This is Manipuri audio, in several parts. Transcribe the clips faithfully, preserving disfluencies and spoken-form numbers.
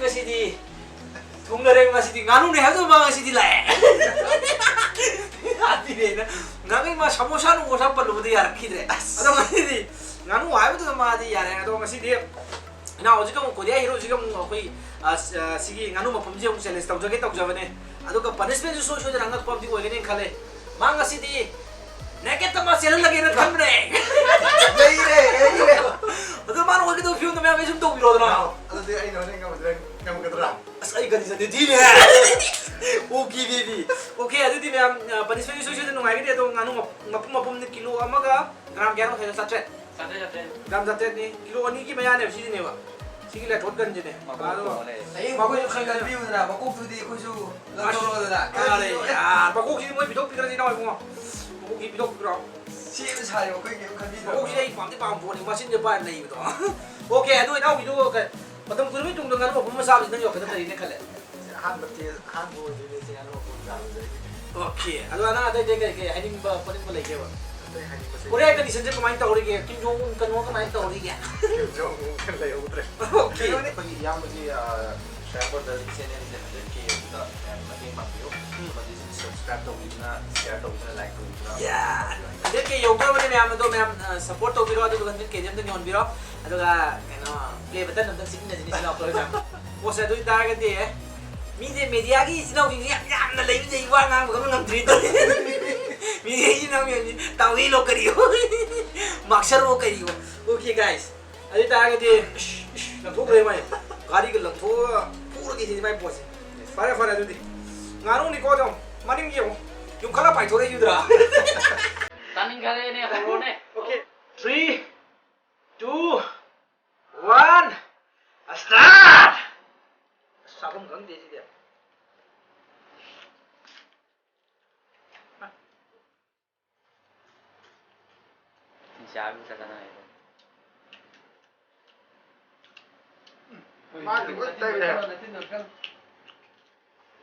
ꯉꯁꯤꯗꯤ ꯊꯨꯡꯅꯔꯦ꯫ ꯉꯁꯤꯗꯤ ꯉꯥꯅꯨꯅꯦ ꯍꯥꯏꯕꯗꯨ ꯃꯥ ꯉꯁꯤꯗꯤ ꯂꯥꯛꯑꯦ꯫ ꯑꯗꯨꯅꯦ ꯑꯩꯅ ꯉꯥꯡꯉꯩ ꯃꯥ ꯁꯃꯣꯁꯥ ꯅꯨꯡꯃꯣꯁꯥ ꯄꯜꯂꯨꯕꯗ ꯌꯥꯔꯛꯈꯤꯗ꯭ꯔꯦ꯫ ꯑꯗꯣ ꯉꯁꯤꯗꯤ ꯉꯥꯅꯨ ꯍꯥꯏꯕꯗꯨꯗ ꯃꯥꯗꯤ ꯌꯥꯔꯦ꯫ ꯑꯗꯣ ꯉꯁꯤꯗꯤ ꯏꯅꯥꯎ ꯍꯧꯖꯤꯛ ꯑꯃꯨꯛ ꯀꯣꯔꯤꯌꯥ ꯍꯤꯔꯣꯁꯤꯒ ꯑꯃꯨꯛ ꯑꯩꯈꯣꯏ, ꯑ, ꯁ-, ꯑ, ꯁꯤꯒꯤ ꯉꯥꯅꯨ ꯃꯄꯨꯝꯁꯦ ꯑꯃꯨꯛ ꯆꯦꯂꯦꯟꯖ ꯇꯧꯖꯒꯦ ꯇꯧꯖꯕꯅꯦ꯫ ꯑꯗꯨꯒ ꯄꯅꯤꯁꯃꯦꯟꯁꯨ ꯁꯣꯏ ꯁꯣꯏꯗꯅ ꯑꯉꯛꯄ ꯑꯃꯗꯤ ꯑꯣꯏꯒꯅꯤ ꯈꯜꯂꯦ꯫ ꯃꯥ ꯉꯁꯤꯗꯤ ꯅꯦꯀꯦꯠꯇ ꯃꯥ ꯆꯦꯜꯍꯜꯂꯒꯦꯅ ꯈꯟꯕꯅꯦ꯫ ꯂꯩꯔꯦ, ꯂꯩꯔꯦ꯫ ꯑꯗꯣ ꯃꯥꯅ ꯑꯣꯏꯒꯗꯧꯕ ꯐꯤꯕꯝꯗꯣ ꯃꯌꯥꯝ ꯑꯩ ꯁꯨꯝ ꯇꯧꯕꯤꯔꯣꯗꯅ꯫ ꯑꯗꯨꯗꯤ ꯑꯩꯅ ꯍꯣꯔꯦꯟ ꯉꯝꯃꯗꯤ ꯅꯪ ꯉꯝꯒꯗ꯭ꯔꯥ? ꯑꯁ, ꯑꯩ ꯀꯔꯤ ꯆꯠꯅꯗꯤꯅꯦ꯫ Okay, baby. ꯑꯣꯀꯦ, ꯑꯗꯨꯗꯤ ꯃꯌꯥꯝ, ꯑ, ꯄꯅꯤꯁꯃꯦꯟꯒꯤ ꯁꯣꯏ ꯁꯣꯏꯗꯅ ꯅꯨꯡꯉꯥꯏꯒꯅꯤ꯫ ꯑꯗꯣ ꯉꯥꯅꯨ ꯃ-, ꯃꯄꯨꯝ ꯃꯄꯨꯝꯅ ꯀꯤꯂꯣ ꯑꯃꯒ ꯒ꯭ꯔꯥꯝ ꯀꯌꯥꯅꯣ ꯈꯥꯏꯗꯣ? ꯆꯥꯇ꯭ꯔꯦꯠ꯫ ꯆꯥꯇ꯭ꯔꯦꯠ, ꯆꯥꯇ꯭ꯔꯦꯠ꯫ ꯒ꯭ꯔꯥꯝ ꯆꯥꯇ꯭ꯔꯦꯠꯅꯤ꯫ ꯀꯤꯂꯣ ꯑꯅꯤꯒꯤ ꯃꯌꯥꯅꯦꯕ ꯁꯤꯗꯤꯅꯦꯕ꯫ ꯁꯤꯒꯤ ꯂꯥꯏꯊꯣꯛ ꯀꯟꯁꯤꯅꯦ꯫ ꯃꯀꯣꯛ ꯑꯗꯣ ꯇꯣꯡꯉ ꯂꯩꯔꯦ꯫ ꯍꯌꯦꯡ ꯃꯈꯣꯏꯁꯨ ꯈꯔ ꯀꯟꯕꯤꯌꯨꯗꯅ, ꯃꯀꯣꯛꯇꯨꯗꯤ ꯑꯩꯈꯣꯏꯁꯨ ꯂꯧꯊꯣꯔꯛꯑꯣꯗꯅ꯫ ꯑꯁ, ꯀꯔꯤꯅꯣ? ꯑꯦ, ꯌꯥ, ꯃꯀꯣꯛꯁꯤꯗꯤ ꯃꯣꯏ ꯄꯤꯊꯣꯛꯄꯤꯈ꯭ꯔꯁꯤ ꯏꯅꯥꯎ ꯏꯕꯨꯡꯉꯣ꯫ ꯃꯀꯣꯛꯁꯤ ꯄꯤꯊꯣꯛꯄꯤꯈ꯭ꯔꯣ꯫ ꯁꯤ ꯑꯃ ꯁꯥꯔꯦ, ꯑꯩꯈꯣꯏ ꯀꯩꯝ ꯈꯟꯕꯤꯗ꯭ꯔꯣ? ꯃꯀꯣꯛꯁꯤꯗꯤ ꯑꯩ ꯄꯥꯝꯗꯤ ꯄꯥꯝꯕ ꯄꯣꯠꯅꯤ, ꯃꯆꯤꯟꯁꯦ ꯄꯥꯏꯔ ꯂꯩꯕꯗꯣ꯫ ꯑꯣꯀꯦ, ꯑꯗꯨ ꯏꯅꯥꯎꯕꯤꯗꯨ ꯀ-, ꯃꯇꯝ ꯀꯨꯏꯔꯕꯒꯤ ꯇꯨꯡꯗ ꯉꯥꯅꯨ ꯃꯄꯨꯝ ꯑꯃ ꯆꯥꯕꯁꯤ ꯅꯪ ꯌꯣꯛꯀꯗꯕ ꯂꯩꯔꯤꯅꯦ ꯈꯜꯂꯦ꯫ ꯑꯍꯥꯟꯕ ꯇꯦꯁ, ꯑꯍꯥꯟꯕ ꯑꯣꯏꯗꯣꯏꯅꯦ ꯆꯦ ꯉꯥꯅꯨ ꯃꯄꯨꯝ ꯆꯥꯕꯁꯦ꯫ ꯑꯣꯀꯦ, ꯑꯗꯣ ꯅꯪ ꯑꯇꯩ ꯑꯇꯩ ꯀꯔꯤ ꯀꯔꯤ ꯍꯥꯏꯅꯤꯡꯕ ꯈꯣꯠꯅꯤꯡꯕ ꯂꯩꯒꯦꯕ? ꯑꯇꯩ ꯍꯥꯏꯅꯤꯡꯕꯁꯦ ꯀꯣꯔꯤꯌꯥ ꯀꯟꯗꯤꯁꯟꯁꯦ ꯀꯃꯥꯏꯅ ꯇꯧꯔꯤꯒꯦ? ꯀꯤꯝ ꯖꯣꯡ ꯎꯟ ꯀꯩꯅꯣ ꯀꯃꯥꯏꯅ ꯇꯧꯔꯤꯒꯦ? ꯀꯤꯝ ꯖꯣꯡ ꯎꯟ ꯂꯩꯍꯧꯗ꯭ꯔꯦ꯫ ꯑꯣꯀꯦ꯫ ꯀꯩꯅꯣꯅꯦ, ꯑꯩꯈꯣꯏꯒꯤ ꯏꯌꯥꯝꯕꯒꯤ, ꯑ, ꯁ꯭ꯔꯦꯌꯥ ꯕ꯭ꯔꯗꯔꯒꯤ ꯆꯦꯅꯦꯜꯁꯦ ꯍꯟꯗ꯭ꯔꯦꯠ ꯀꯦ ꯌꯧꯕꯗ ꯃꯌꯥꯝ ꯃꯇꯦꯡ ꯄꯥꯡꯕꯤꯌꯨ꯫ ꯎꯝ꯫ ꯑꯃꯗꯤ ꯁꯕꯁꯀ꯭ꯔꯥꯏꯕ ꯇꯧꯕꯤꯗꯨꯅ, ꯁꯤꯌꯥꯔ ꯇꯧꯕꯤꯗꯨꯅ, ꯂꯥꯏꯛ ꯇꯧꯕꯤꯗꯨꯅ ꯌꯥ꯫ ꯍꯟꯗ꯭ꯔꯦꯠ ꯀꯦ ꯌꯧꯗꯣꯔꯕꯅꯦ ꯃꯌꯥꯝ, ꯑꯗꯣ ꯃꯌꯥꯝ, ꯑ, ꯁꯞꯄꯣꯔꯠ ꯇꯧꯕꯤꯔꯣ, ꯑꯗꯨꯗꯨꯒ ꯍꯟꯗ꯭ꯔꯦꯠ ꯀꯦꯁꯦ ꯑꯝꯇꯪ ꯌꯧꯍꯟꯕꯤꯔꯣ꯫ ꯑꯗꯨꯒ ꯀꯩꯅꯣ, ꯄ꯭ꯂꯦ ꯕꯇꯟ ꯑꯝꯇꯪ ꯆꯤꯛꯃꯤꯟꯅꯁꯤꯅꯦ ꯁꯤꯅ ꯑꯩꯈꯣꯏ ꯃꯌꯥꯝ꯫ ꯄꯣꯠꯁꯦ ꯑꯗꯨ ꯑꯣꯏꯇꯥꯔꯒꯗꯤ ꯃꯤꯁꯦ ꯃꯦꯗꯤꯌꯥꯒꯤ ꯏꯆꯤꯟ ꯏꯅꯥꯎꯁꯤꯡꯁꯦ ꯌꯥꯝ ꯌꯥꯝꯅ ꯂꯩꯕꯗꯒꯤ ꯋꯥ ꯉꯥꯡꯕ ꯈꯪꯕ ꯉꯝꯗ꯭ꯔꯦ ꯇꯧꯔꯤ꯫ ꯃꯦꯗꯤꯌꯥꯒꯤ ꯏꯆꯤꯟ ꯏꯅꯥꯎ ꯃꯌꯥꯝꯁꯤ ꯇꯥꯎꯏꯂꯣ ꯀꯔꯤꯌꯣ, ꯃꯥꯛꯁꯔꯑꯣ ꯀꯔꯤꯌꯣ꯫ ꯑꯣꯀꯦ ꯒꯥꯏꯁ, ꯑꯗꯨ ꯑꯣꯏꯇꯥꯔꯒꯗꯤ ꯏꯁ, ꯏꯁ, ꯂꯪꯊꯣꯛꯈ꯭ꯔꯦ ꯃꯥꯏ꯫ ꯒꯥꯔꯤꯒ ꯂꯪꯊꯣꯛꯑꯒ ꯐꯨꯔꯒꯦ ꯁꯤꯅꯤ ꯃꯥꯏ ꯄꯣꯠꯁꯦ꯫ ꯐꯔꯦ ꯐꯔꯦ ꯑꯗꯨꯗꯤ꯫ ꯉꯥꯅꯨꯅꯤꯀꯣ ꯑꯗꯨꯝ꯫ ꯃꯅꯤꯡ ꯌꯦꯡꯉꯨ꯫ ꯌꯨꯝꯈꯠꯂ ꯄꯥꯏꯊꯣꯔꯛꯏꯗꯨꯗ꯭ꯔꯥ? ꯇꯥꯅꯤꯡꯈꯠꯂꯛꯑꯦꯅꯦ, ꯍꯧꯔꯣꯅꯦ꯫ Okay. Three, two, one, start! ꯑꯁ, ꯆꯥꯐꯝ ꯈꯪꯗꯦ ꯁꯤꯗꯤ꯫ ꯆꯥꯕ ꯆꯠꯂꯅ ꯍꯥꯏꯕ꯫ ꯃꯥꯗꯤ ꯂꯣꯏ ꯇꯩꯔꯦ꯫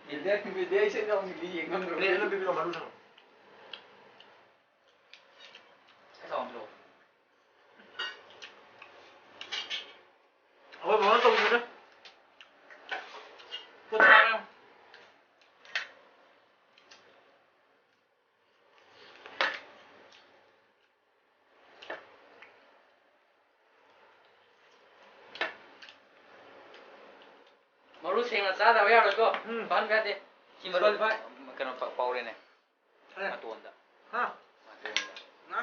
ꯃꯤꯗꯤꯌꯥ, ꯃꯤꯗꯤꯌꯥ ꯏꯆꯤꯟ ꯏꯅꯥꯎꯁꯤꯡꯗꯤ ꯌꯦꯡ ꯉꯝꯗ꯭ꯔꯕꯅꯦ꯫ ꯄ꯭ꯂꯦꯠ ꯑꯃ ꯄꯤꯕꯤꯔꯣ, ꯃꯅꯨꯡ ꯆꯪꯉꯣ꯫ ꯈꯔ ꯆꯥꯎꯍꯟꯕꯤꯔꯛꯑꯣ꯫ ꯑꯩꯈꯣꯏ ꯕꯥꯅ ꯇꯧꯕꯤꯕꯅꯦ꯫ ꯃꯔꯨ ꯁꯦꯡꯅ ꯆꯥꯗꯕ ꯌꯥꯔꯣꯏꯀꯣ꯫ ꯎꯝ꯫ ꯄꯥꯟꯕ ꯌꯥꯗꯦ꯫ ꯁꯤ ꯃꯔꯨ ꯀꯩꯅꯣ ꯄ-, ꯄꯧꯔꯦꯅꯦ꯫ ꯀꯔꯤ? ꯃꯇꯣꯟꯗ꯫ ꯍꯥ? ꯃꯇꯣꯟꯗ꯫ ꯉꯥ?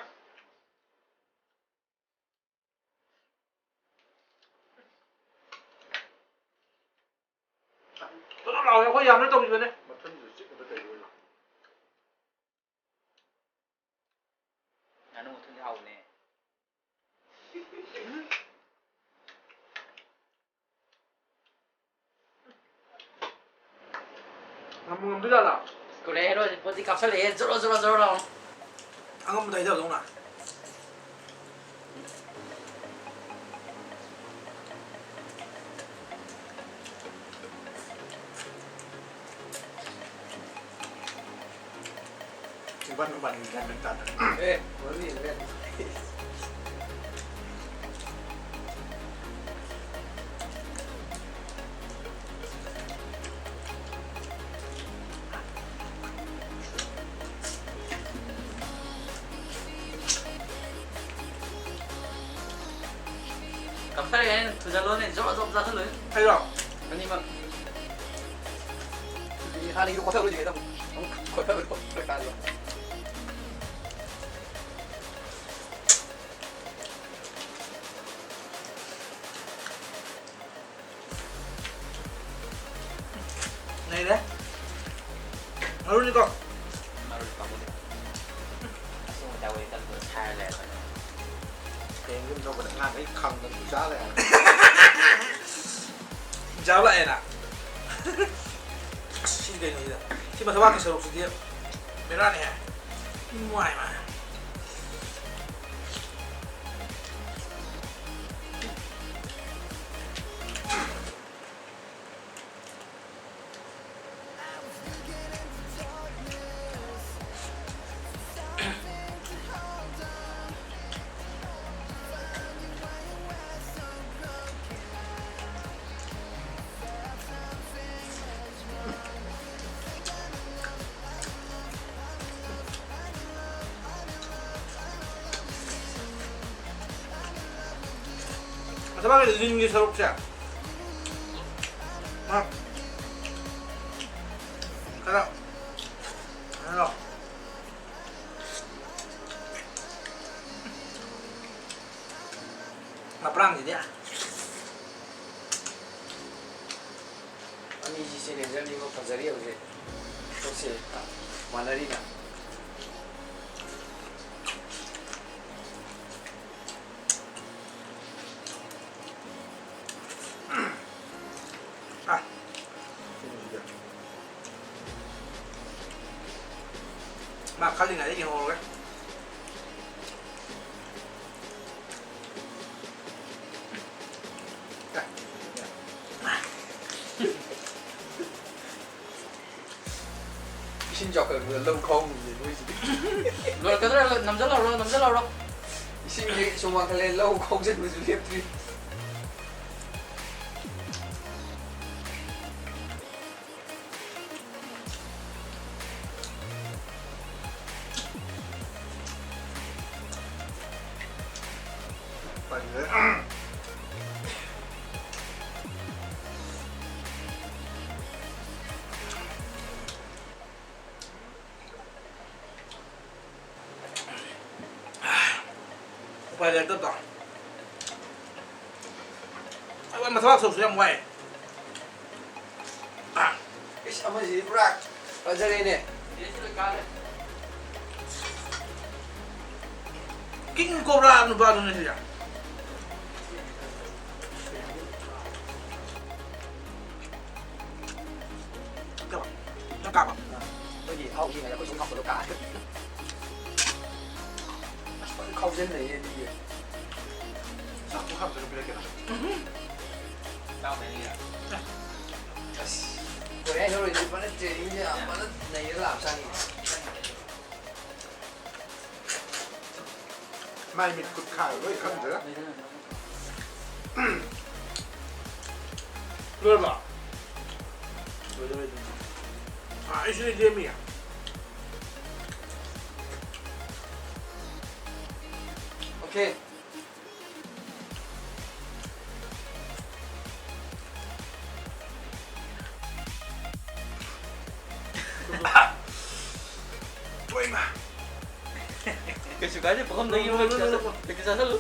ꯊꯣꯠ ꯊꯣꯠ ꯂꯥꯎꯋꯦ, ꯑꯩꯈꯣꯏ ꯌꯥꯝꯅ ꯇꯧꯈꯤꯕꯅꯦ꯫ ꯃꯊꯨꯟꯗꯨ ꯆꯤꯛꯄꯗ ꯀꯩ ꯑꯣꯏꯅꯣ? ꯉꯥꯅꯨ ꯃꯊꯨꯟꯗꯤ ꯍꯥꯎꯕꯅꯦ꯫ ꯉꯝꯕꯨ ꯉꯝꯗꯣꯏꯖꯥꯠꯂꯥ? ꯀꯨꯂꯦ ꯍꯦꯔꯣꯁꯦ ꯄꯣꯠꯇꯤ ꯀꯥꯞꯁꯜꯂꯛꯑꯦ, ꯖꯣꯔꯣ, ꯖꯣꯔꯣ, ꯖꯣꯔꯣ ꯂꯥꯎꯅ꯫ ꯑꯉꯝꯕꯗ ꯍꯩꯊꯕꯗꯧꯅ꯫ ꯏꯕꯥꯟ ꯃꯕꯥꯟꯒꯤ ꯒ꯭ꯌꯥꯟ ꯃꯦꯟ ꯇꯥꯗ꯭ꯔꯦ꯫ ꯑꯦ, ꯋꯥꯔꯤ ꯑꯃ ꯂꯩꯔꯦ꯫ ꯀꯞꯊꯔꯛꯑꯦ, ꯊꯨꯖꯜꯂꯣꯅꯦ, ꯖꯣꯕ ꯖꯣꯕ ꯆꯥꯁꯜꯂꯣꯅꯦ꯫ ꯑꯩꯔꯣ? ꯑꯅꯤꯃꯛ꯫ ꯑꯗꯨꯗꯤ ꯍꯥꯟꯅꯒꯤꯗꯣ ꯀꯣꯠꯊꯔꯣꯏꯗ꯭ꯔꯤꯉꯩꯗ ꯑꯃꯨꯛ, ꯑꯃꯨꯛ ꯀꯣꯠꯊꯔꯣꯏꯗ꯭ꯔꯣ? ꯗꯔꯀꯥꯔꯗꯣ꯫ ꯅꯩꯔꯦ꯫ ꯃꯔꯨꯅꯤꯀꯣ꯫ ꯃꯔꯨꯅꯤ ꯄꯥꯝꯃꯨꯗꯦ꯫ ꯑꯁꯦꯡꯕ ꯇꯧꯋꯦ ꯈꯜꯂꯒ ꯁꯥꯏꯔ ꯂꯩꯔꯕꯅꯦ꯫ ꯍꯌꯦꯡ ꯌꯨꯝ ꯊꯣꯛꯄꯗ ꯑꯉꯥꯡꯈꯩ ꯈꯪꯗꯅ ꯆꯥ ꯂꯩꯔꯕꯅꯦ꯫ ꯆꯥ ꯂꯥꯛꯑꯦꯅ꯫ ꯑꯁ, ꯁꯤ ꯀꯩꯅꯣ ꯁꯤꯗ? ꯁꯤ ꯃꯊꯕꯥꯛꯀꯤ ꯁꯔꯨꯛꯁꯤꯗꯤ ꯕꯦꯔꯥꯅꯤꯍꯦ꯫ ꯏꯃꯥꯏ, ꯏꯃꯥꯏ꯫ ꯃꯊꯕꯥꯛꯀꯤ ꯂꯤꯟꯒꯤ ꯁꯔꯨꯛꯁꯦ꯫ ꯈꯔ ꯀꯩꯅꯣ ꯃꯄ꯭ꯔꯥꯡꯁꯤꯗꯤ꯫ ꯑꯅꯤꯁꯤ ꯆꯦꯂꯦꯟꯖꯔꯅꯤꯕ ꯐꯖꯔꯤ ꯍꯧꯖꯤꯛ꯫ ꯄꯣꯠꯁꯦ ꯃꯥꯟꯅꯔꯤꯅ꯫ ꯑꯥ꯫ ꯃꯥ ꯈꯜꯂꯤꯉꯩꯗ ꯌꯦꯡꯍꯧꯔꯒꯦ꯫ ꯏꯁꯤꯡ ꯆꯥꯎꯈꯠꯂꯛꯄꯗ ꯂꯧ ꯈꯥꯎ ꯉꯝꯗꯦ ꯃꯣꯏꯁꯤꯗꯤ꯫ ꯂꯣꯏꯔꯛꯀꯗꯧꯔꯦ, ꯅꯝꯖꯜꯍꯧꯔꯣ, ꯅꯝꯖꯜꯍꯧꯔꯣ꯫ ꯏꯁꯤꯡꯁꯦ ꯁꯨꯝ ꯋꯥꯡꯈꯠꯂꯦ, ꯂꯧ ꯈꯥꯎꯖꯟꯕꯁꯨ ꯂꯦꯞꯇ꯭ꯔꯤ꯫ ꯎꯄꯥꯏ ꯂꯩꯔꯛꯇꯕꯗꯣ꯫ ꯑꯩ ꯃꯊꯕꯥꯛ ꯁꯣꯛꯁꯨ ꯌꯥꯝ ꯋꯥꯏ꯫ ꯏꯁ, ꯑꯃꯁꯤꯗꯤ ꯄꯨꯔꯥ ꯐꯖꯔꯦꯅꯦ꯫ ꯀꯤꯡ ꯀꯣꯕ꯭ꯔꯥ ꯅꯨꯄꯥꯗꯨꯅꯦ ꯁꯤꯗꯤ꯫ ꯀꯩꯕ? ꯅꯪ ꯀꯥꯕ? ꯑꯩꯈꯣꯏꯒꯤ ꯍꯥꯎ ꯌꯦꯡꯉꯒ ꯑꯩꯈꯣꯏ ꯁꯨꯝ ꯈꯥꯎꯕꯗꯣ ꯀꯥ꯫ ꯑꯁ, ꯐꯖꯅ ꯈꯥꯎꯖꯟꯅꯩꯌꯦ ꯑꯅꯤꯁꯦ꯫ ꯆꯥꯛꯇꯣ ꯈꯔ ꯑꯝꯇ ꯄꯤꯔꯛꯀꯦꯔꯥ? ꯆꯥꯎꯅꯦ ꯑꯅꯤꯔ꯫ ꯑꯁ, ꯀꯣꯔꯤꯌꯥ ꯍꯦꯔꯣꯏꯟꯁꯦ ꯐꯖꯅ ꯇ꯭ꯔꯦꯅꯤꯡꯁꯦ ꯌꯥꯝ ꯐꯖꯅ ꯅꯩꯔ ꯂꯥꯛꯄꯖꯥꯠꯅꯤ꯫ ꯃꯥꯏ ꯃꯤꯠ ꯈꯨꯠ ꯈꯥ ꯂꯣꯏ ꯈꯪꯗ꯭ꯔꯦ꯫ ꯂꯣꯏꯔꯕꯣ? ꯂꯣꯏꯗꯧꯔꯦ ꯑꯗꯨꯝ꯫ ꯑꯥ, ꯑꯩꯁꯨ ꯂꯦꯝꯃꯤ꯫ ꯑꯣꯀꯦ꯫ ꯇꯣꯏꯃ꯫ ꯀꯩꯁꯨ ꯀꯥꯏꯗꯦ, ꯄꯨꯈꯝꯗꯒꯤ ꯅꯣ, ꯅꯣ, ꯅꯣ, ꯅꯣ, ꯅꯣ꯫ ꯀꯩꯁꯨ ꯆꯥꯁꯜꯂꯨ꯫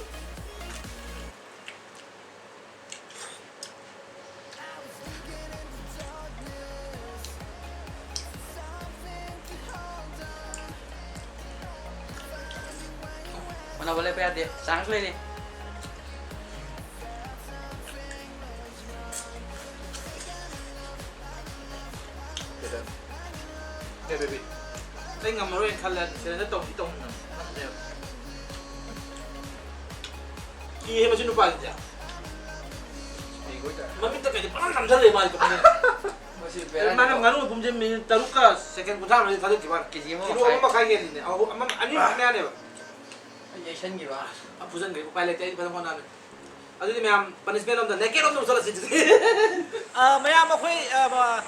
ꯍꯣꯠꯅꯕ ꯂꯦꯞꯄ ꯌꯥꯗꯦ, ꯆꯥꯟꯁ ꯂꯩꯔꯤ꯫ ꯀꯩꯗꯧ-, ꯑꯦ, ꯕꯦꯕꯤ, ꯑꯩ ꯉꯝꯃꯔꯣꯏꯅ ꯈꯜꯂꯦ, ꯁꯤꯗ ꯇꯧꯗꯤ ꯇꯧꯅꯤꯡꯗꯕ ꯅꯠꯇꯦꯕ꯫ ꯀꯤꯍꯦ ꯃꯁꯤ ꯅꯨꯄꯥꯁꯤꯗꯤ꯫ ꯃꯃꯤꯠꯇ ꯀꯩꯗꯤ ꯄꯪꯅꯝ ꯅꯝꯁꯜꯂꯦ ꯃꯥꯗꯤ ꯀꯃꯥꯏꯅ? ꯃꯁꯤ ꯕꯦꯔꯥꯅꯤ꯫ ꯃꯥꯅ ꯉꯥꯅꯨ ꯃꯄꯨꯝꯁꯦ ꯃꯤꯅꯤꯠ ꯇꯔꯨꯛꯀ ꯁꯦꯀꯦꯟ ꯀꯨꯟꯊ꯭ꯔꯥ ꯃꯔꯤ ꯊꯥꯗꯣꯛꯈꯤꯕ ꯋꯥꯅꯤ꯫ ꯀꯦꯖꯤ ꯑꯃ ꯀꯤꯂꯣ ꯃꯈꯥꯏ꯫ ꯑꯃ ꯃꯈꯥꯏ ꯍꯦꯜꯂꯤꯅꯦ꯫ ꯑꯍꯨꯝ, ꯑꯃ, ꯑꯅꯤ ꯃꯌꯥꯅꯦꯕ꯫ ꯑꯩ ꯌꯩꯁꯟꯈꯤꯕ꯫ ꯑ, ꯐꯨꯖꯟꯈ꯭ꯔꯦ꯫ ꯎꯄꯥꯏ ꯂꯩꯇꯦ꯫ ꯑꯩ ꯐꯖꯅ ꯍꯣꯠꯅꯕꯅꯤ꯫ ꯑꯗꯨꯗꯤ ꯃꯌꯥꯝ ꯄꯅꯤꯁꯃꯦꯟ ꯂꯣꯝꯗ, ꯅꯦꯀꯦꯠ ꯂꯣꯝꯗ ꯑꯃꯨꯛ ꯆꯠꯂꯁꯤ ꯑꯗꯨꯗꯤ꯫ ꯑ, ꯃꯌꯥꯝ ꯑꯩꯈꯣꯏ, ꯑ, ꯃ-,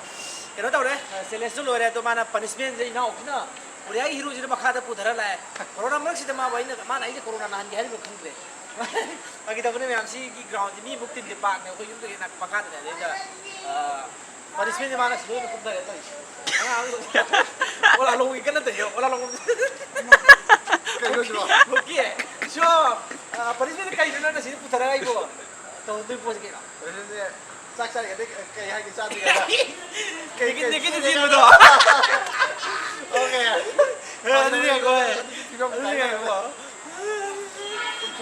ꯀꯩꯅꯣ ꯇꯧꯔꯦ, ꯑ, ꯆꯦꯂꯦꯟꯖꯇꯨ ꯂꯣꯏꯔꯦ꯫ ꯑꯗꯣ ꯃꯥꯅ ꯄꯅꯤꯁꯃꯦꯟꯁꯦ ꯏꯅꯥꯎꯁꯤꯅ ꯀꯣꯔꯤꯌꯥꯒꯤ ꯍꯤꯔꯣꯁꯤꯅ ꯃꯈꯥꯗ ꯄꯨꯊꯔ ꯂꯥꯛꯑꯦ꯫ ꯀꯣꯔꯣꯅꯥ ꯃꯔꯛꯁꯤꯗ ꯃꯥꯕꯨ ꯑꯩꯅ, ꯃꯥꯅ ꯑꯩꯁꯦ ꯀꯣꯔꯣꯅꯥ ꯅꯥꯍꯟꯒꯦ ꯍꯥꯏꯔꯤꯕ꯭ꯔꯥ ꯈꯪꯗ꯭ꯔꯦ꯫ ꯐꯥꯒꯤ ꯇꯧꯕꯅꯦ ꯃꯌꯥꯝ, ꯁꯤꯒꯤ ꯒ꯭ꯔꯥꯎꯟꯁꯦ ꯃꯤꯃꯨꯛ ꯇꯤꯟꯗꯤ ꯄꯥꯛꯅꯦ, ꯑꯩꯈꯣꯏ ꯌꯨꯝꯗꯒꯤ ꯅꯛ-, ꯃꯈꯥꯗꯅꯦ꯫ ꯑꯗꯩꯗ, ꯑ, ꯄꯅꯤꯁꯃꯦꯟꯁꯦ ꯃꯥꯅ ꯁꯤꯗ ꯑꯣꯏꯅ ꯀꯨꯝꯊꯔꯦ ꯇꯧꯔꯤꯁꯦ꯫ ꯑꯉꯥꯡ ꯑꯃ ꯑꯣꯂꯥ ꯂꯣꯡꯒꯤ ꯀꯟꯅ ꯇꯧꯔꯤꯌꯦ, ꯑꯣꯂꯥ ꯂꯣꯡ꯫ ꯀꯩꯅꯣꯁꯤꯕꯣ? ꯑꯣꯀꯦ꯫ ꯁꯣ, ꯑ, ꯄꯅꯤꯁꯃꯦꯟꯁꯦ ꯀꯩꯅꯣ ꯅꯪꯅ ꯁꯤꯗ ꯄꯨꯊꯔꯒ ꯑꯩꯕꯨ ꯇꯧꯗꯣꯏ ꯄꯣꯠꯁꯦ ꯀꯩꯅꯣ? ꯄꯅꯤꯁꯃꯦꯟꯁꯦ ꯆꯥꯛ ꯆꯥꯔꯤꯉꯩꯗ ꯀꯩ ꯍꯥꯏꯒꯦ ꯆꯥꯗ꯭ꯔꯤꯉꯩꯗ? ꯀꯩ, ꯅꯦꯀꯦꯠ, ꯀꯩ ꯅꯦꯀꯦꯠ ꯁꯤꯖꯤꯟꯅꯩꯅꯣ? ꯆꯦꯟꯕꯗꯣ꯫ ꯑꯣꯀꯦ꯫ ꯑꯦ, ꯑꯗꯨꯗꯤ ꯉꯥꯏꯈꯣ, ꯑꯦ꯫ ꯑꯗꯨꯗꯤ ꯐꯤꯕꯝ ꯑꯗꯨꯗꯤ ꯀꯥꯏꯔꯦ꯫ ꯉꯥꯏꯈꯣ꯫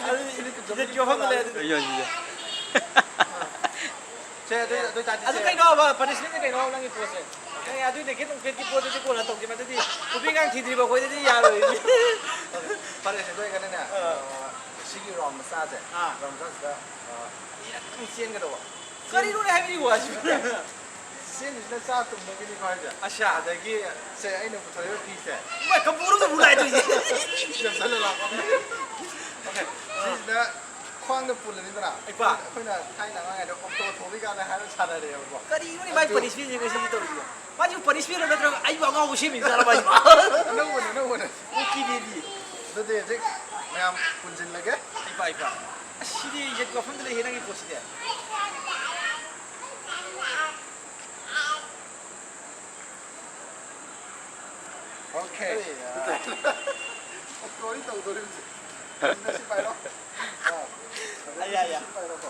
ꯑꯗꯨꯗꯤ ꯐꯤꯂꯤꯞ ꯐꯤꯂꯤꯞ ꯏꯖꯠꯀꯤ ꯋꯥꯐꯝꯗ ꯂꯩ ꯑꯗꯨꯗꯤ꯫ ꯑꯩ ꯌꯣꯟꯁꯤꯁꯦ꯫ ꯁꯦ, ꯑꯗꯨ, ꯑꯗꯨ ꯑꯣꯏꯇꯥꯔꯗꯤ ꯑꯗꯨ ꯁꯦ꯫ ꯀꯩꯅꯣꯕ, ꯄꯅꯤꯁꯃꯦꯟꯁꯦ ꯀꯩꯅꯣ ꯅꯪꯒꯤ ꯄꯣꯠꯁꯦ? ꯑꯦ, ꯑꯗꯨ ꯅꯦꯀꯦꯠ ꯅꯨꯡꯀꯦꯠꯀꯤ ꯄꯣꯠꯇꯨꯗꯤ ꯀꯣꯟꯅ ꯇꯧꯁꯤ, ꯃꯗꯨꯗꯤ ꯅꯨꯄꯤ ꯑꯉꯥꯡ ꯊꯤꯗ꯭ꯔꯤꯕ ꯑꯩꯈꯣꯏꯗꯗꯤ ꯌꯥꯔꯣꯏ꯫ ꯐꯔꯦꯁꯦ, ꯑꯗꯨ ꯑꯣꯏꯔꯒꯅꯅꯦ, ꯑꯥ꯫ ꯑ, ꯁꯤꯒꯤ ꯔꯥꯎꯟ ꯃꯆꯥꯁꯦ, ꯑꯥ꯫ ꯔꯥꯎꯟ ꯃꯆꯥꯁꯤꯗ, ꯑ, ꯑꯅꯤꯔꯛꯇꯪ ꯆꯦꯟꯒꯗꯧꯕ꯫ ꯀꯔꯤꯅꯣꯅꯦ ꯍꯥꯏꯕꯤꯌꯨ ꯍꯥꯏꯁꯤꯕꯨ? ꯆꯦꯟꯕꯁꯤꯅ ꯆꯥ ꯇꯨꯝꯕꯒꯤꯅꯤꯀꯣ ꯍꯥꯏꯁꯦ꯫ ꯑꯁꯥ꯫ ꯑꯗꯒꯤ ꯁꯦ, ꯑꯩꯅ ꯄꯨꯊꯣꯔꯛꯏꯕ ꯐꯤꯁꯦ꯫ ꯏꯃꯥꯏ, ꯀꯝꯄꯣꯔꯒ ꯄꯨ ꯂꯥꯛꯏꯗꯣ ꯑꯩꯁꯦ꯫ ꯌꯥꯝ ꯆꯠꯂ ꯂꯥꯛꯄ꯫ ꯑꯣꯀꯦ, ꯁꯤꯁꯤꯅ ꯈ꯭ꯋꯥꯡꯗ ꯄꯨꯜꯂꯅꯤꯗꯅ꯫ ꯏꯄꯥ꯫ ꯑꯩꯈꯣꯏꯅ ꯊꯥꯏꯅ ꯑꯉꯥꯡ ꯑꯣꯏꯔꯤꯉꯩꯗ ꯑꯣꯛꯇꯣ ꯊꯧꯕꯤ ꯀꯥꯟꯗ ꯍꯥꯏꯔ ꯁꯥꯟꯅꯔꯛꯑꯦꯕꯀꯣ꯫ ꯀꯔꯤꯅꯣꯅꯦ ꯃꯥꯏ ꯑꯗꯨ ꯄꯅꯤꯁꯃꯦꯟꯁꯦ ꯉꯁꯤꯗꯤ ꯇꯧꯔꯤꯁꯤꯕꯣ? ꯃꯥꯁꯤꯕꯨ ꯄꯅꯤꯁꯃꯦꯟꯂꯣ ꯅꯠꯇ꯭ꯔꯒ ꯑꯩꯕꯨ ꯑꯉꯥꯎꯕ ꯁꯦꯝꯃꯤꯕ ꯖꯥꯠꯂꯣ ꯃꯥꯁꯤꯕꯣ? ꯑꯅꯧꯕꯅꯦ, ꯑꯅꯧꯕꯅꯦ꯫ Okay, baby. ꯑꯗꯨꯗꯤ ꯍꯧꯖꯤꯛ ꯃꯌꯥꯝ ꯄꯨꯟꯁꯤꯜꯂꯒꯦ꯫ ꯏꯄꯥ, ꯏꯄꯥ꯫ ꯑꯁ, ꯁꯤꯗꯤ ꯏꯖꯠꯀꯤ ꯋꯥꯐꯝꯗ ꯂꯩꯍꯦ, ꯅꯪꯒꯤ ꯄꯣꯠꯁꯤꯗꯤ꯫ Okay. ꯑꯣꯛꯇꯣꯗꯤ ꯇꯧꯗꯣꯔꯤꯕꯁꯦ꯫ ꯁꯤ ꯄꯥꯏꯔꯣ꯫ ꯑꯥ꯫ ꯑꯌꯥ, ꯑꯌꯥ꯫ ꯁꯤ ꯄꯥꯏꯔꯣꯀꯣ꯫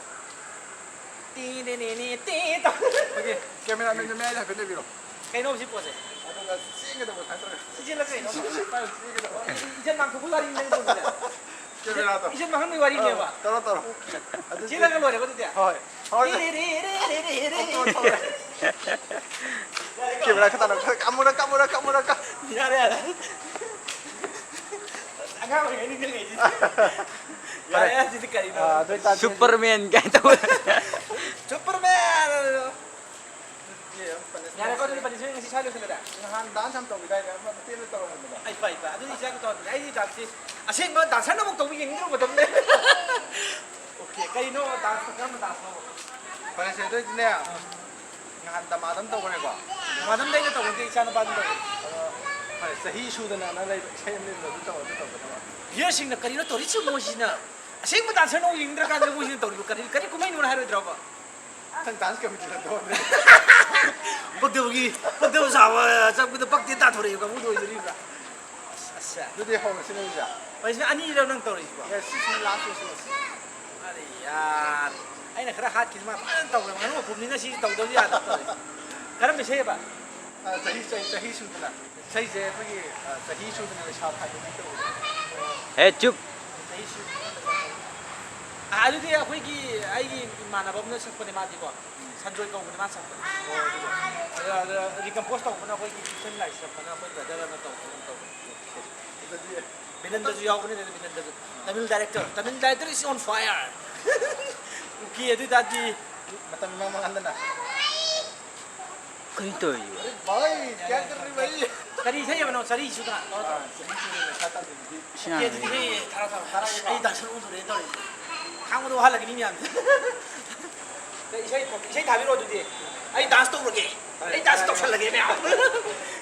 ꯇꯤ ꯅꯦ ꯅꯦ ꯅꯦ ꯇꯤ ꯇꯧ꯫ Okay, cameraman ꯗꯨ ꯃꯌꯥꯏꯗ ꯍꯥꯏꯐꯦꯠ ꯂꯩꯕꯤꯔꯣ꯫ ꯀꯩꯅꯣ ꯁꯤ ꯄꯣꯠꯁꯦ? ꯑꯗꯨꯒ ꯆꯦꯟꯒꯗꯕ ꯁꯨꯃꯥꯏꯅ ꯇꯧꯔꯒ꯫ ꯁꯤ ꯆꯦꯜꯂꯒ ꯀꯩꯅꯣ? ꯁꯤ, ꯁꯤ ꯄꯥꯏꯔꯣ, ꯆꯦꯟꯒꯗꯕ꯫ ꯏꯖꯟ ꯃꯥꯡꯊꯣꯛꯄ ꯋꯥꯔꯤꯅꯤ ꯅꯪ ꯇꯧꯔꯤꯁꯦ꯫ Camera ꯗꯣ꯫ ꯏꯖꯟ ꯃꯥꯡꯍꯟꯕꯒꯤ ꯋꯥꯔꯤꯅꯦꯕ꯫ ꯑꯥ, ꯇꯧꯔꯣ, ꯇꯧꯔꯣ꯫ ꯑꯗꯨꯗꯤ ꯆꯦꯜꯂꯒ ꯂꯣꯏꯔꯦꯀꯣ ꯑꯗꯨꯗꯤ? ꯍꯣꯏ, ꯍꯣꯏ꯫ ꯔꯦ, ꯔꯦ, ꯔꯦ꯫ ꯑꯣꯛꯇꯣ ꯊꯧꯔꯦ꯫ ꯌꯥꯔꯦ, ꯀꯥꯃꯣ꯫ Camera ꯈꯛꯇꯅ ꯀꯥꯃꯨꯔ, ꯀꯥꯃꯨꯔ, ꯀꯥꯃꯨꯔ ꯀꯥ꯫ ꯌꯥꯔꯦ, ꯌꯥꯔꯦ꯫ ꯑꯉꯥꯡ ꯑꯣꯏꯔꯤꯉꯩ ꯅꯤꯡꯁꯤꯡꯉꯛꯏꯁꯦ꯫ ꯌꯥꯔꯦ, ꯐꯔꯦ꯫ ꯑꯁꯤꯗꯤ ꯀꯔꯤꯅꯣ? ꯑꯥ, ꯑꯗꯨ ꯑꯣꯏꯇꯥꯔꯗꯤ Superman ꯀꯥꯏꯅ ꯇꯧꯕ꯫ Superman! ꯌꯥꯔꯦꯀꯣ, ꯑꯗꯨꯗꯤ punishment ꯉꯁꯤ ꯁ꯭ꯋꯥꯏ ꯂꯣꯏꯁꯤꯜꯂꯒꯦ꯫ ꯅꯍꯥꯟ dance ꯌꯥꯝ ꯇꯧꯈꯤꯗꯥꯏꯅꯦ? ꯑꯃ ꯃꯇꯦꯛ ꯑꯃ ꯇꯧꯔꯝꯕꯗꯣ꯫ ꯑꯩ ꯐꯩ, ꯐꯩ꯫ ꯑꯗꯨꯗꯤ ꯏꯆꯥꯒꯤ ꯇꯧꯔꯝꯕꯅꯦ꯫ ꯑꯩꯗꯤ dance ꯁꯤ ꯑꯁꯦꯡꯕ dancer ꯅꯕꯨꯛ ꯇꯧꯕ ꯌꯦꯡꯅꯤꯡꯗ꯭ꯔꯕ ꯃꯇꯝꯗ꯫ Okay, ꯀꯩꯅꯣ dance ꯇꯣ? ꯀꯔꯝꯕ dance ꯅꯣ? ꯐꯔꯦꯁꯦ, ꯑꯗꯨ ꯑꯣꯏꯗꯤꯅꯦ, ꯅꯍꯥꯟ ꯗꯃꯥꯗꯝ ꯇꯧꯈ꯭ꯔꯦꯀꯣ? ꯗꯃꯥꯗꯝꯗ ꯑꯩꯅ ꯇꯧꯕ ꯅꯠꯇꯦ, ꯏꯆꯥ ꯅꯨꯄꯥꯗꯨꯅ ꯇꯧꯕ꯫ ꯑꯗꯣ, ꯐꯔꯦ, ꯆꯍꯤ ꯁꯨꯗꯅ ꯅꯪ ꯂꯩꯕ ꯏꯁꯩ ꯑꯃ ꯂꯩꯕꯗꯣ ꯑꯗꯨ ꯇꯧ, ꯑꯗꯨ ꯇꯧꯒꯗꯕ꯫ Viewer ꯁꯤꯡꯅ ꯀꯔꯤꯅꯣ ꯇꯧꯔꯤꯁꯤ ꯃꯣꯏꯁꯤꯅ? ꯑꯁꯦꯡꯕ dancer ꯅꯕꯨꯛ ꯌꯦꯡꯅꯤꯡꯗ꯭ꯔꯀꯥꯟꯗ ꯃꯣꯏꯁꯤꯅ ꯇꯧꯔꯤꯕ ꯀꯔꯤ, ꯀꯔꯤ ꯀꯨꯝꯍꯩꯅꯣꯅ ꯍꯥꯏꯔꯣꯏꯗ꯭ꯔꯕ? ꯅꯪ dance committee ꯗ ꯇꯧꯍꯟꯗꯣꯏꯅꯦ꯫ ꯄꯛꯇꯕꯒꯤ, ꯄꯛꯇꯕ ꯁꯥꯕ ꯆꯪꯕꯗ ꯄꯛꯇꯦ ꯇꯥꯊꯣꯔꯛꯏꯕ ꯀꯥꯡꯕꯨꯗꯣ ꯑꯣꯏꯗꯣꯔꯤꯕ꯭ꯔꯥ? ꯑꯁ, ꯑꯁ꯫ ꯑꯗꯨꯗꯤ ꯍꯧꯔꯁꯤꯅꯦ ꯑꯗꯨꯗꯤ꯫ ꯍꯣꯏ, ꯁꯤꯅ ꯑꯅꯤꯔꯛ ꯅꯪ ꯇꯧꯔꯤꯁꯤꯕꯣ? Yes, ꯁꯤꯁꯤꯅ last ꯑꯣꯏꯁꯤꯜꯂꯁꯤ꯫ ꯑꯔꯦ ꯌꯥꯔ꯫ ꯑꯩꯅ ꯈꯔ ꯍꯥꯠꯈꯤꯁꯤ ꯃꯥ ꯐꯖꯅ ꯇꯧꯈ꯭ꯔꯦ꯫ ꯉꯥꯅꯨ ꯑꯄꯨꯝꯅꯤꯅ ꯁꯤ ꯇꯧꯗꯕ ꯌꯥꯗꯕ ꯇꯧꯔꯤꯁꯦ꯫ ꯀꯔꯝꯕ ꯏꯁꯩ ꯍꯥꯏꯕ? ꯑ, ꯆꯍꯤ, ꯆꯍꯤ, ꯆꯍꯤ ꯁꯨꯗꯅ꯫ ꯏꯁꯩꯁꯦ ꯑꯩꯈꯣꯏꯒꯤ, ꯑ, ꯆꯍꯤ ꯁꯨꯗꯅ ꯂꯩꯁꯥ ꯐꯥꯏꯕꯤ ꯇꯧꯕꯗꯣ꯫ ꯍꯦ, ꯆꯨꯞ꯫ ꯆꯍꯤ ꯁꯨꯗꯅ ꯂꯩꯁꯥ ꯐꯥꯏꯕꯤ꯫ ꯑ, ꯑꯗꯨꯗꯤ ꯑꯩꯈꯣꯏꯒꯤ, ꯑꯩꯒꯤ ꯏꯃꯥꯟꯅꯕ ꯑꯃꯅ ꯁꯛꯄꯅꯦ ꯃꯥꯗꯤꯀꯣ꯫ ꯁꯟꯖꯣꯏ ꯀꯧꯕꯅꯦ ꯃꯥ ꯁꯛꯄꯅꯦ꯫ ꯑꯣ, ꯑꯗꯨꯗꯣ꯫ ꯑꯗ, ꯑꯗ recompose ꯇꯧꯕꯅ ꯑꯩꯈꯣꯏꯒꯤ Christian ꯂꯥꯏ ꯁꯛꯄꯅ ꯑꯩꯈꯣꯏ brother ꯑꯃ ꯇꯧꯕ ꯑꯃ ꯇꯧꯕꯅꯦ꯫ ꯑꯗꯨꯗꯤ ꯕꯤꯅꯟꯗꯁꯨ ꯌꯥꯎꯕꯅꯦ, ꯑꯗꯨꯗꯤ ꯕꯤꯅꯟꯗꯁꯨ꯫ Tamil director, Tamil director is on fire. Okay, ꯑꯗꯨ ꯑꯣꯏ ꯇꯥꯔꯗꯤ ꯃꯇꯝ ꯏꯃꯥꯡ ꯃꯥꯡꯍꯟꯗꯅ꯫ ꯀꯔꯤ ꯇꯧꯔꯤꯕ? ꯑꯔꯦ ꯚꯥꯏ, ꯀꯌꯥ ꯀꯔ ꯔꯦ ꯚꯥꯏ? ꯀꯔꯤ ꯏꯁꯩ ꯍꯥꯏꯕꯅꯣ? ꯆꯔꯤ ꯁꯨꯗꯅ꯫ ꯇꯧꯔꯣ, ꯇꯧꯔꯣ꯫ ꯑꯥ, ꯆꯍꯤ ꯁꯨꯗꯅ ꯂꯩꯁꯥ ꯐꯥꯏꯕꯤ꯫ ꯑꯣꯀꯦ, ꯑꯗꯨꯗꯤ ꯏꯁꯩ ꯊꯥꯔꯣ, ꯊꯥꯔꯣ꯫ ꯊꯥꯔꯛꯑꯒꯦ꯫ ꯑꯩ ꯗꯥꯟꯁꯔ ꯑꯣꯟꯗꯣꯔꯦ ꯇꯧꯔꯤꯁꯦ꯫ ꯈꯥꯡꯕꯗꯣ ꯋꯥꯍꯜꯂꯒꯦ ꯃꯤ ꯃꯌꯥꯝꯁꯦ꯫ ꯏꯁꯩ, ꯏꯁꯩ ꯊꯥꯕꯤꯔꯣ ꯑꯗꯨꯗꯤ꯫ ꯑꯩ dance ꯇꯧꯔꯒꯦ꯫ ꯑꯩ dance ꯇꯧꯁꯜꯂꯒꯦ ꯃꯌꯥꯝ꯫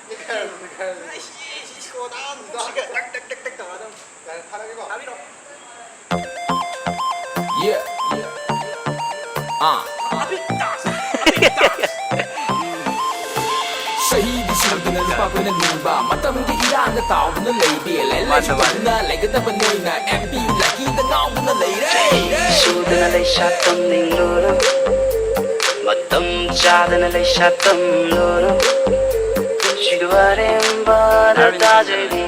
ꯅꯩꯈꯥꯏꯔꯣ, ꯅꯩꯈꯥꯏꯔꯣ꯫ ꯑꯩ ꯁꯤ, ꯁꯤ, ꯁꯤ ꯀꯣ dance ꯇꯧꯔꯒ ꯇꯛ, ꯇꯛ, ꯇꯛ, ꯇꯛ ꯇꯧꯔꯒ ꯑꯗꯨꯝ꯫ ꯌꯥꯔꯦ, ꯊꯥꯔꯛꯑꯒꯦꯀꯣ꯫ ꯊꯥꯕꯤꯔꯣ꯫ Yeah. ꯑꯥ꯫ ꯑꯕꯤꯛ dance, ꯑꯕꯤꯛ dance꯫ ꯆꯍꯤꯗꯤ ꯁꯨꯗꯅ ꯑꯩꯈꯣꯏꯅ ꯅꯤꯡꯕ ꯃꯇꯝꯒꯤ ꯏꯔꯥꯡꯗ ꯇꯥꯎꯗꯨꯅ ꯂꯩꯕꯤ, ꯂꯩ ꯂꯩꯁꯨ ꯆꯠꯇꯨꯅ ꯂꯩꯒꯗꯕ ꯅꯣꯏꯅ ꯑꯦꯝ ꯄꯤ ꯂꯛꯀꯤꯗ ꯉꯥꯎꯗꯨꯅ ꯂꯩꯔꯦ꯫ ꯁꯨꯗꯅ ꯂꯩꯁꯥ ꯇꯝꯅꯤꯡꯂꯨꯅꯨ, ꯃꯇꯝ ꯆꯥꯗꯅ ꯂꯩꯁꯥ ꯇꯝꯂꯨꯅꯨ꯫ ꯄꯨꯟꯁꯤꯗꯨ ꯑꯔꯦꯝꯕꯗ ꯇꯥꯖꯅꯤ,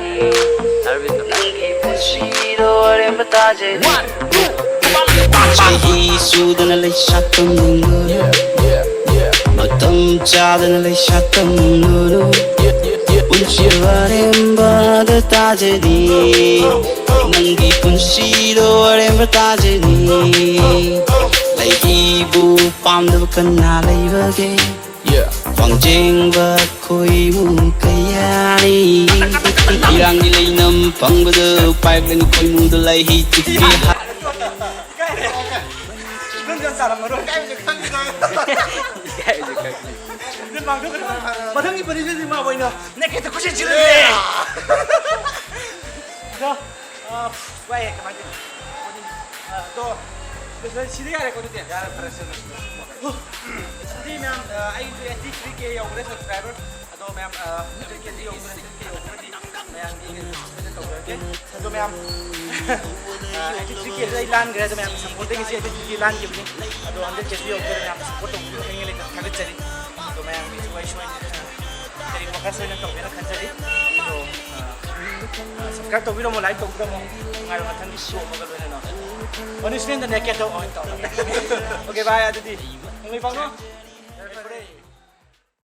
ꯅꯪꯒꯤ ꯄꯨꯟꯁꯤꯗꯣ ꯑꯔꯦꯝꯕ ꯇꯥꯖꯅꯤ꯫ ꯆꯍꯤ ꯁꯨꯗꯅ ꯂꯩꯁꯥ ꯇꯝꯅꯤꯡꯂꯨꯅꯨ, ꯃꯇꯝ ꯆꯥꯗꯅ ꯂꯩꯁꯥ ꯇꯝꯂꯨꯅꯨ꯫ ꯄꯨꯟꯁꯤ ꯑꯔꯦꯝꯕꯗ ꯇꯥꯖꯅꯤ, ꯅꯪꯒꯤ ꯄꯨꯟꯁꯤꯗꯣ ꯑꯔꯦꯝꯕ ꯇꯥꯖꯅꯤ꯫ ꯂꯩꯕꯨ ꯄꯥꯝꯗꯕ ꯀꯅꯥ ꯂꯩꯕꯒꯦ? ꯋꯥꯡꯖꯦꯡꯕ ꯈꯣꯏꯃꯨ ꯀꯌꯥꯅꯤ꯫ ꯏꯔꯥꯡꯒꯤ ꯂꯩꯅꯝ ꯐꯪꯕꯗ ꯄꯥꯏꯞ ꯂꯩꯅ ꯈꯣꯏꯃꯨꯗ ꯂꯩꯍꯤ ꯆꯤꯛꯄꯤ ꯍꯥ- ꯅꯪ ꯒ꯭ꯌꯥꯟ ꯇꯥꯔꯝꯃꯔꯣꯏ꯫ ꯃꯊꯪꯒꯤ ꯄꯔꯤꯁꯤꯗꯤ ꯃꯥ ꯑꯣꯏꯅ ꯅꯦꯛꯀꯦꯠꯇ ꯈꯨꯠꯁꯤ ꯆꯤꯜꯂꯦ꯫ ꯑꯗꯣ, ꯑ, ꯋꯥꯏꯌꯦ, ꯀꯃꯥꯏꯅ ꯇꯧꯅꯤ? ꯑ, ꯑꯗꯣ, ꯁꯤꯗ ꯌꯥꯔꯦꯀꯣ, ꯑꯗꯨꯗꯤ? ꯌꯥꯔꯦ, ꯐꯔꯦ, ꯁꯦ, ꯑꯗꯨꯗꯤ ꯃꯌꯥꯝ, ꯑ, ꯑꯩꯁꯨ eighty three K ꯌꯧꯈ꯭ꯔꯦ subscriber꯫ ꯑꯗꯣ ꯃꯌꯥꯝ, ꯑ, hundred K ꯌꯧꯈ꯭ꯔꯦ, hundred K ꯌꯧꯈ꯭ꯔꯗꯤ ꯃꯌꯥꯝꯒꯤ ꯀꯩꯅꯣ ꯇꯧꯖꯔꯛꯀꯦ꯫ ꯑꯗꯣ ꯃꯌꯥꯝ, ꯑ, eighty three K ꯗ ꯑꯩ ꯂꯥꯟꯈ꯭ꯔꯦ꯫ ꯑꯗꯣ ꯃꯌꯥꯝ supportꯇꯒꯤ ꯁꯤ eighty three K ꯂꯥꯟꯈꯤꯕꯅꯤ꯫ ꯑꯗꯣ hundred K ꯌꯧꯈ꯭ꯔꯦ꯫ ꯃꯌꯥꯝ support ꯇꯧꯕꯤꯕ ꯈꯪꯉꯦ ꯂꯩꯇꯅ ꯊꯥꯒꯠꯆꯔꯤ꯫ ꯑꯗꯣ ꯃꯌꯥꯝꯒꯤꯁꯨ ꯑꯩ ꯁꯣꯏꯗꯅ ꯀꯔꯤ ꯋꯥꯈꯜ ꯁꯣꯏꯗꯅ ꯇꯧꯒꯦꯅ ꯈꯟꯖꯔꯤ꯫ ꯑꯗꯣ, ꯑ, ꯑ, subscribe ꯇꯧꯕꯤꯔꯝꯃꯣ, like ꯇꯧꯕꯤꯔꯝꯃꯣ꯫ ꯅꯨꯡꯉꯥꯏꯕ ꯃꯊꯪꯒꯤ ꯁꯣ ꯑꯃꯒ ꯂꯣꯏꯅꯅ꯫ ꯑꯣ, ꯅ꯭ꯌꯨꯁꯤꯂꯦꯟꯗ ꯅꯦꯛꯀꯦꯠꯇ ꯑꯣꯏꯅ ꯇꯧꯔꯣ꯫ Okay, bye꯫ ꯑꯗꯨꯗꯤ ꯅꯣꯡꯃꯩ ꯄꯥꯛꯅꯣ꯫